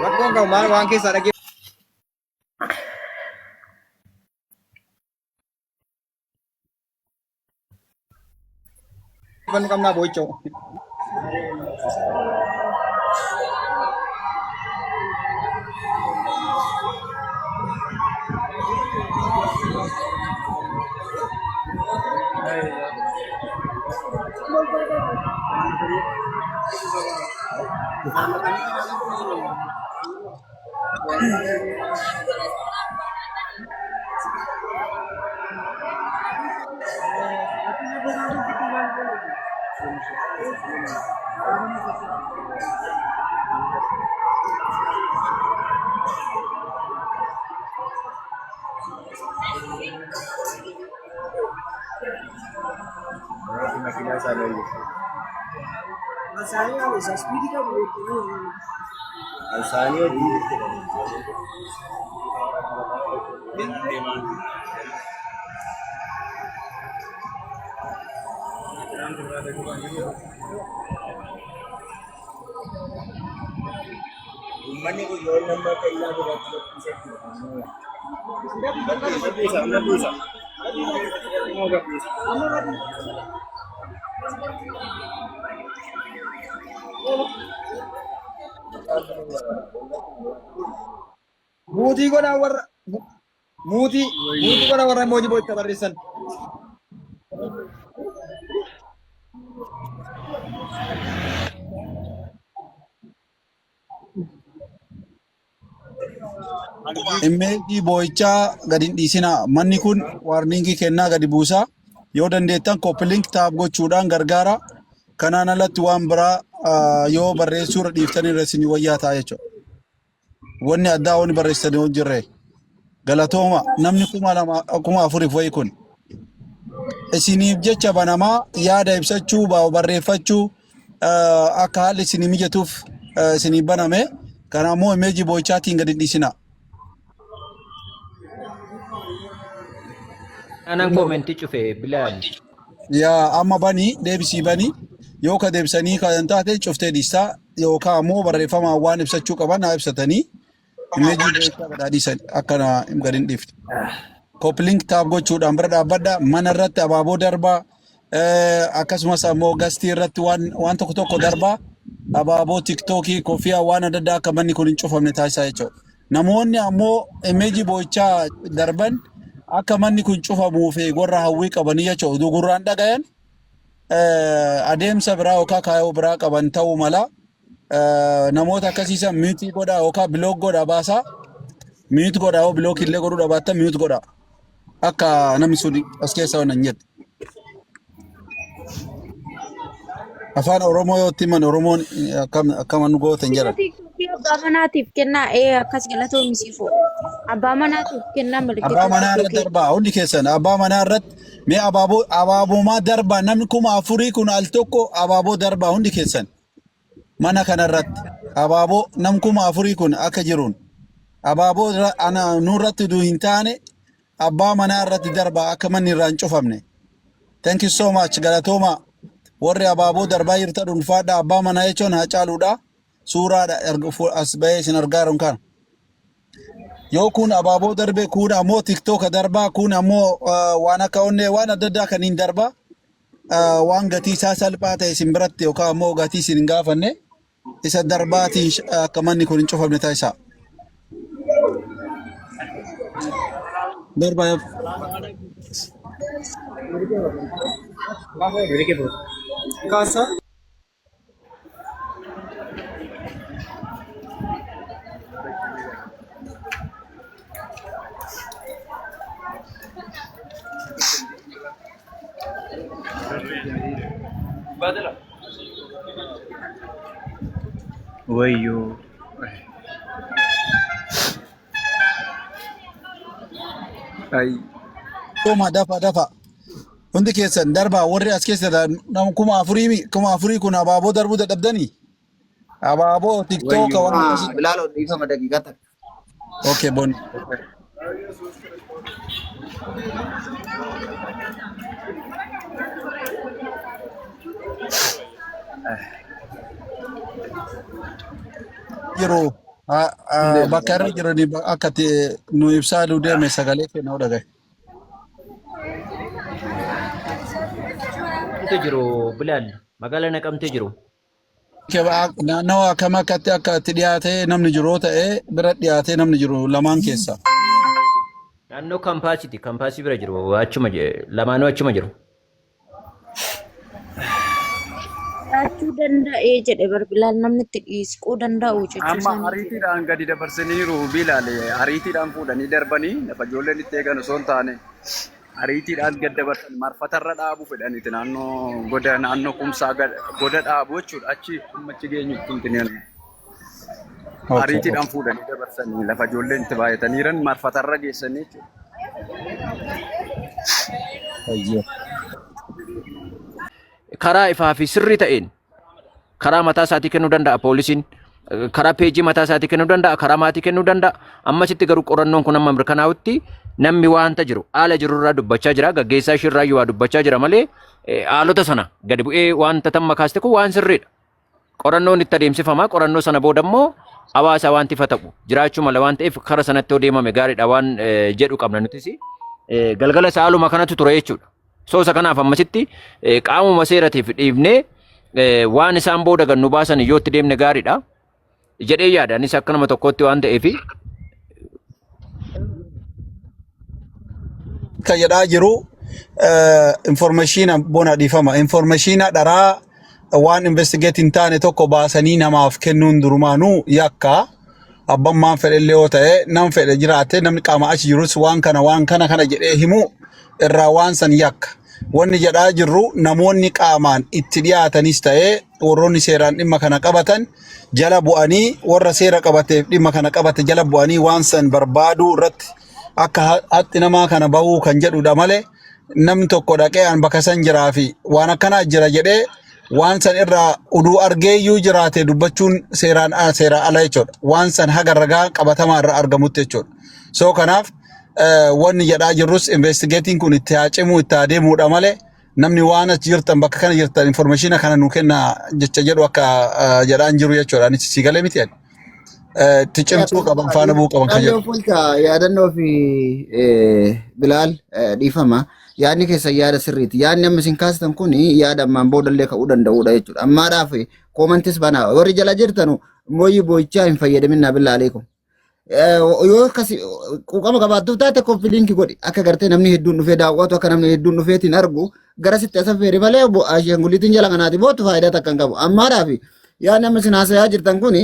Rakkoon qabu maal waan keessaa dhaggeeffannu qabnaa boo'icha. Muutii godhaa warra muutii muutii godhaa warra emoji boo'icha barreessan. Immeejii boo'ichaa gadi hin dhiisinaa. Manni kun waarningii kennaa gadi buusaa. Yoo dandeettan copy link taap gochuudhaan gargaara. Kanaan alatti waan biraa yoo barreessuu irra dhiiftan irra isinii wayyaa ta'a jechuudha. Wanni addaa wanni barreessitanii hin jirre. Galatooma namni 2000 4000f wayi kun. Isiniif jecha banamaa yaada ibsachuu barreeffachuu akka haalli isinii mijatuuf isinii baname. Kana ammoo imeejii boo'ichaatiin gadi hin dhiisinaa. Anan koomentii cufe Bilaal. Yaa amma banii deebisii banii yoo ka deebisanii kan taate cuftee dhiistaa yookaan ammoo barreeffamaan waan ibsachuu qaban haa ibsatanii imeejii boo'ichaa gad haa dhiisan akkana gadi hin dhiifne. Koppilink taap gochuudhaan bira dhaabbadha. Mana irratti abaaboo darbaa. Akkasumas ammoo gastii irratti waan tokko tokko darbaa. Abaaboo tiktookii kofiyaa waan adda addaa akka manni kun hin cufamne taasisaa jechuudha. Namoonni ammoo imeejii boo'ichaa darban akka manni kun cufamuu fi warra hawwii qabanii jechuudha. Utuu gurraan dhagayan adeemsa biraa yookaan kaayoo biraa qaban ta'uu mala. Namoota akkasiisan miutii godhaa yookaan bilook godhaa baasaa. Mute godhaa yoo bilook illee godhuu dhabaattan mute godhaa. Akka namni sun as keessa waan hin jedhe. Afaan Oromoo yoo itti himan Oromoon akkam akkama nu gootan jedhan. Tiiktookii abbaa manaatiif kennaa ee akkas galatoomisiifoo. Abbaa manaatiif kennaa malikita Abbaa manaa irratti tiiktookii. darbaa hundi keessan abbaa manaa irratti mee abaaboo abaabomaa darbaa namni 4000 kun al tokko abaaboo darbaa hundi keessan. Mana kana irratti abaaboo nam 4000 kun akka jiruun abaaboo ana nurratti utuu hin taane abbaa manaa irratti darbaa akka manni irraa hin cufamne. Thank you so much galatooma warri abaaboo darbaa jirtan ulfaadha abbaa manaa jechuun haa caaluudha suuraadha as bahee isin argaa jiru kana. Yoo kun abaaboo darbe kun ammoo tiktooka darbaa kun ammoo waan akka onnee waan adda addaa kaniin darbaa. Waan gatii isaa salphaa ta'e isin biratti yookaan ammoo gatii isin hin gaafanne isa darbaatiin akka manni kun hin cufamne taasisaa. Darbaa. Wayyoo. Ay. Toma dafa dafa. Hundi keessan darbaa warri as keessa nama 4000 kun abaaboo darbuu dadhabdanii? Abaaboo tiktooka waan akkasii. Bilaal dhiifama daqiiqaa takka. Okay bon. Yeroo. Bakka irra jiranii akka itti nu ibsaa nu deeme sagalee kenna dhagaye. Naqamte jiru Bilaal. Magaalaa Naqamte jiru. Naannawa akkam akkatti akka itti dhiyaatee namni jiru ta'ee bira dhiyaatee namni jiru lamaan keessa. Naannoo kampaasiiti. Kampaasii bira jiru. Achuma lamaanuu achuma jiru. Jiraachuu danda'ee jedhe bar Bilaal namni itti dhiisquu danda'u jechuu Amma isaaniiti. ariitiidhaan gadi dabarsaniiru Bilaal. Ariitiidhaan fuudhanii darbanii lafa ijoolleen itti eegan osoo hin taane ariitiidhaan gad dabarsan marfatarra dhaabu fedhaniiti naannoo goda naannoo kumsaa goda dhaabu jechuudha. Achi amma achi geenyutti hin tineen. Ariitiidhaan fuudhanii dabarsanii lafa ijoolleen itti baay'ataniiran marfatarra geessanii jechuudha. Karaa ifaa fi sirrii ta'een karaa mataa isaatii kennuu danda'a poolisiin. Karaa peejii mataa isaatii kennuu danda'a, karaa maatii kennuu danda'a. Ammasitti garuu qorannoon kun amma mirkanaa'utti namni waanta jiru haala jirurraa dubbachaa jira, gaggeessaa ishiirraa waa dubbachaa jira malee haalota sana gadi bu'ee wanta tamma kaaste kun waan sirriidha. Qorannoon itti adeemsifama. Qorannoo sana booda immoo hawaasa wanti ifa ta'u jiraachuu mala waan ta'eef kara sanatti yoo deemame gaariidha waan jedhu qabna nutis. Galgala isaa haaluma kanatu ture jechuudha. Soosa kanaaf ammasitti qaamuma seeratiif dhiifnee waan isaan booda gad nu baasan yoo itti deemne gaariidha jedhee yaada. Anis akka nama tokkootti waan ta'eef. Kan jedhaa jiru informationa bona dhiifama. Informationa dharaa waan investigate hin taane tokko baasanii namaaf kennuun durumaanuu yakka. Abbaan maan fedhe illee yoo ta'e nam fedhe jiraate namni qaama achi jirus waan kana waan kana kana jedhee himu irraa waan san yakka. Wanni jedhaa jirru namoonni qaamaan itti dhiyaatanis ta'ee warroonni seeraan dhimma kana qabatan jala bu'anii warra seera qabateef dhimma kana qabate jala bu'anii waan san barbaaduu irratti akka haqni namaa kana bahuu kan jedhudha malee namni tokko dhaqee an bakka san jiraa fi waan akkanaa jira jedhee waan san irraa uduu argeeyyuu jiraate dubbachuun seeraan seeraa ala jechuudha. Waan san haga ragaa qabatamaa irraa argamutti jechuudha. So kanaaf wanni jedhaa jirrus investigating kun itti haa cimuu itti haa deemuudha malee namni waan achi jirtan bakka kana jirtan information kana nu kenna jecha jedhu akka jedhaa hin jiru jechuudha. Anis si galee miti ani. Itti cimsuu qaban faana bu'uu qaban kan Yaadannoo jedhu. fulta yaadannoo fi Bilaal dhiifama. Yaadni keessan yaada sirriiti. Yaadni amma isin kaastan kun yaada ammaan boodallee ka'uu danda'udha jechuudha. Ammaadhaaf commentis banaa. Warri jala jirtanu mooyii boo'ichaa hin fayyadamin billaa aleekum. Yoo akkas quuqama qabaattuuf taate copy link godhi. Akka gartee namni hedduun dhufee daawwatu akka namni hedduun dhufeetiin argu garasitti asa feere malee ashanguliitiin jala kanaati bootu faayidaa takka hin qabu. Ammaadhaaf yaadni amma isin haasayaa jirtan kuni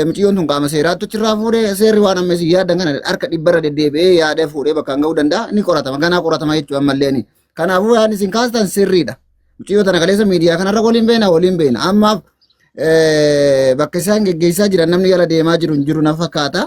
mucayyoon tun qaama seeraatti achirraa fuudhee seerri waan amma isin yaaddan kana harka dhibbarra deddeebi'ee yaada fuudhee bakka hin ga'uu danda'a ni qoratama ganaa qoratama jechuudha ammallee. Kanaafuu yaadni isin kaastan sirriidha. Mucayyoo tana kaleessa miidiyaa kanarra waliin beena waliin beena. Ammaaf bakka isaan geggeessaa jiran namni jala deemaa jiru hin jiru na fakkaata.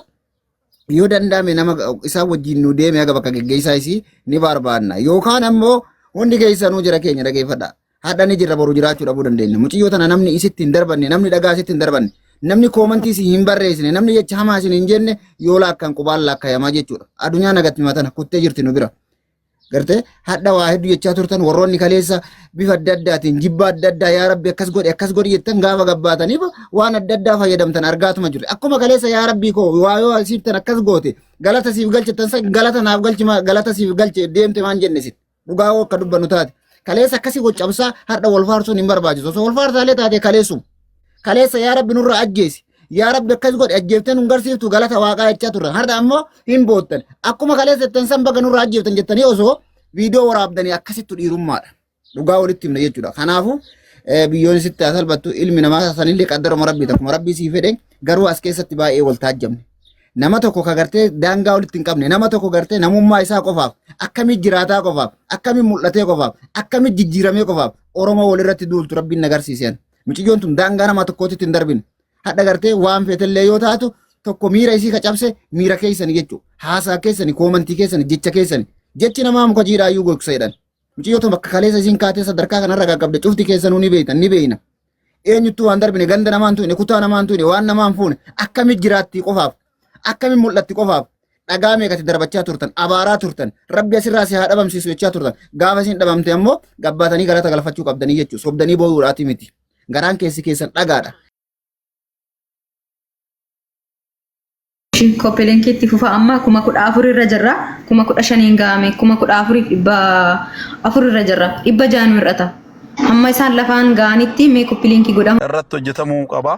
Yoo danda'ame nama isaan wajjin nu deeme haga bakka geggeessaa isii ni barbaanna. Yookaan ammoo hundi keessanuu jira keenya dhageeffadha. Hadha ni jirra boru jiraachuu dhabuu dandeenya. Mucayyoo tana namni isitti hin darbanne, namni dhagaa isitti hin darbanne, namni commentii isin hin barreessine, namni jecha hamaa isin hin jenne yoo laakkan qubaan laakkayamaa jechuudha. Addunyaa nagatti matana kuttee jirti nu bira. Gartee hadha waa hedduu jechaa turtan warroonni kaleessa bifa adda addaatiin jibba adda addaa yaa rabbi akkas godhi akkas godhi jettan gaafa gabbaataniif waan adda addaa fayyadamtan argaatuma jirre. Akkuma kaleessa yaa rabbii koo waa yoo siiftan akkas goote galata siif galchettan san galata naaf galchi galata siif galche deemte maan jenne sin dhugaa hoo akka dubbannu taate. Kaleessa akkasii wal cabsaa har'a wal faarsuun hin barbaachisu. Osoo wal faarsaalee taate kaleessuma. Kaleessa yaa rabbi nurra ajjeesi. Yaa rabbi akkas godhe ajjeeftee nun garsiiftu galata waaqaa jechaa turre. Har'a ammoo hin boottan. Akkuma kaleessa jettan san baga nurra ajjeeftan jettanii osoo viidiyoo waraabdanii akkasittu dhiirummaadha. Dhugaa walitti himna jechuudha. Kanaafuu biyyoon sitti haa salphattu ilmi namaa sanillee qaddaruma rabbii akkuma rabbii sii fedhe garuu as keessatti baay'ee wal taajjabne. Nama tokko ka gartee daangaa walitti hin qabne nama tokko gartee namummaa isaa qofaaf akkamitti jiraataa qofaaf akkamitti mul'atee qofaaf akkamitti jijjiiramee qofaaf Oromoo walirratti duultu rabbiin na garsiiseen. Mucayyoon tun daangaa nama tokkootitti hin darbine. Hadha gartee waan feetellee yoo taatu tokko miira isii ka cabse miira keessani jechuudha. Haasaa keessani, commentii keessani, jecha keessani. Jechi namaa muka jiidhaayyuu gogsa jedhan. Mucayyoo tun bakka kaleessa isiin kaatee sadarkaa kanarra qaqqabde cufti keessanuu ni beektan ni beekna. Eenyuttuu waan darbine ganda namaan tuqne kutaa namaan tuqne waan namaan fuune akkamitti jiraatti qofaaf akkamitti mul'atti qofaaf dhagaa meeqatti darbachaa turtan abaaraa turtan rabbi asirraa si haa dhabamsiisu jechaa turtan gaafa isin dhabamte ammoo gabbaatanii galata galfachuu qabdanii jechuudha sobdanii boo'uudhaati miti garaan keessi keessan dhagaadha. Koppilinkii itti fufa amma 14,000 irra jirra. 15,000n ga'ame. 14,400 irra jirra. 600 nu hir'ata. Amma isaan lafaan ga'anitti mee koppilinkii godhama. Irratti hojjetamuu qaba.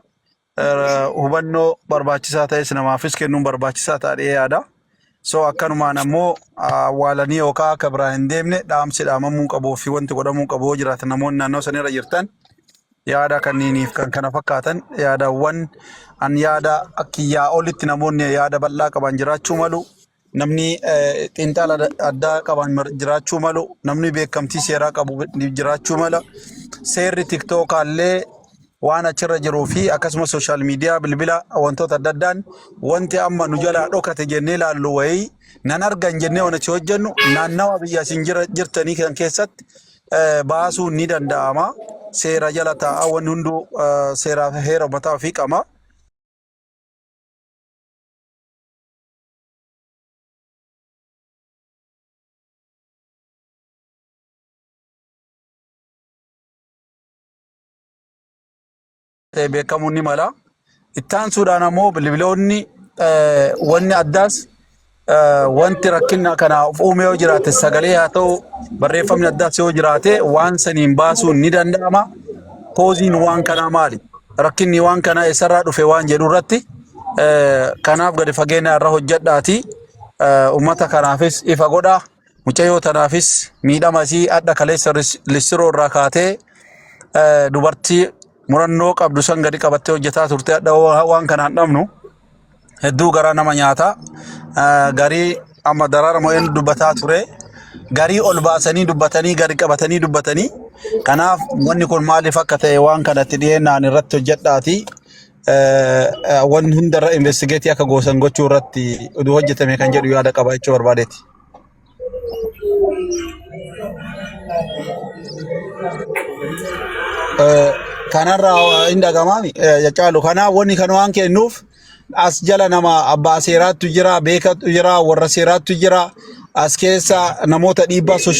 Hubannoo barbaachisaa ta'es namaafis kennuun barbaachisaa ta'a dhiyee yaada. So akkanumaan ammoo awwaalanii yookaan akka biraa hin deemne dhaamsi dhaamamuu qabuu fi wanti godhamuu qabu yoo jiraate namoonni naannoo sanirra jirtan yaada kanniiniif kan kana fakkaatan yaadawwan an yaada kiyyaa olitti namoonni yaada bal'aa qaban jiraachuu malu. Namni xiinxala addaa qaban jiraachuu malu. Namni beekamtii seeraa qabu jiraachuu mala. Seerri tiktookallee waan achirra jiruu fi akkasumas sooshaal miidiyaa bilbila wantoota adda addaan wanti amma nu jalaa dhokate jennee ilaallu wayii nan argan jennee waan achi hojjennu naannawa biyya isin jirtanii kan keessatti baasuun ni danda'ama. Seera jala taa'a wanni hunduu seeraa fi heera mataa ofii qaba. Ta'e beekamuun ni mala. Itti aansuudhaan ammoo bilbiloonni wanni addaas wanti rakkina kanaaf uume yoo jiraate sagalee haa ta'u barreeffamni addaas yoo jiraate waan saniin baasuun ni danda'ama. Kooziin waan kanaa maali? Rakkinni waan kanaa eessarraa dhufe waan jedhu irratti kanaaf gadi fageenya irra hojjedhaati. Uummata kanaafis ifa godhaa. Mucayyoo tanaafis miidhama isii hadha kaleessa lissiroo irraa kaatee dubartii murannoo qabdu san gadi qabattee hojjetaa turte hadha waan kanaan dhabnu hedduu garaa nama nyaata. Garii amma daraara mo'een dubbataa ture. Garii ol baasanii dubbatanii gadi qabatanii dubbatanii. Kanaaf wanni kun maaliif akka ta'e waan kanatti dhiyeennaan irratti hojjedhaati. Wanni hundarra investigeetii akka goosan gochuu irratti oduu hojjetame kan jedhu yaada qaba jechuu barbaadeeti. Kanarraa hin dhagamaami caalu. Kanaaf wanni kan waan kennuuf as jala nama abbaa seeraattu jira, beekatu jira, warra seeraattu jira. As keessa namoota dhiibbaa sooshaal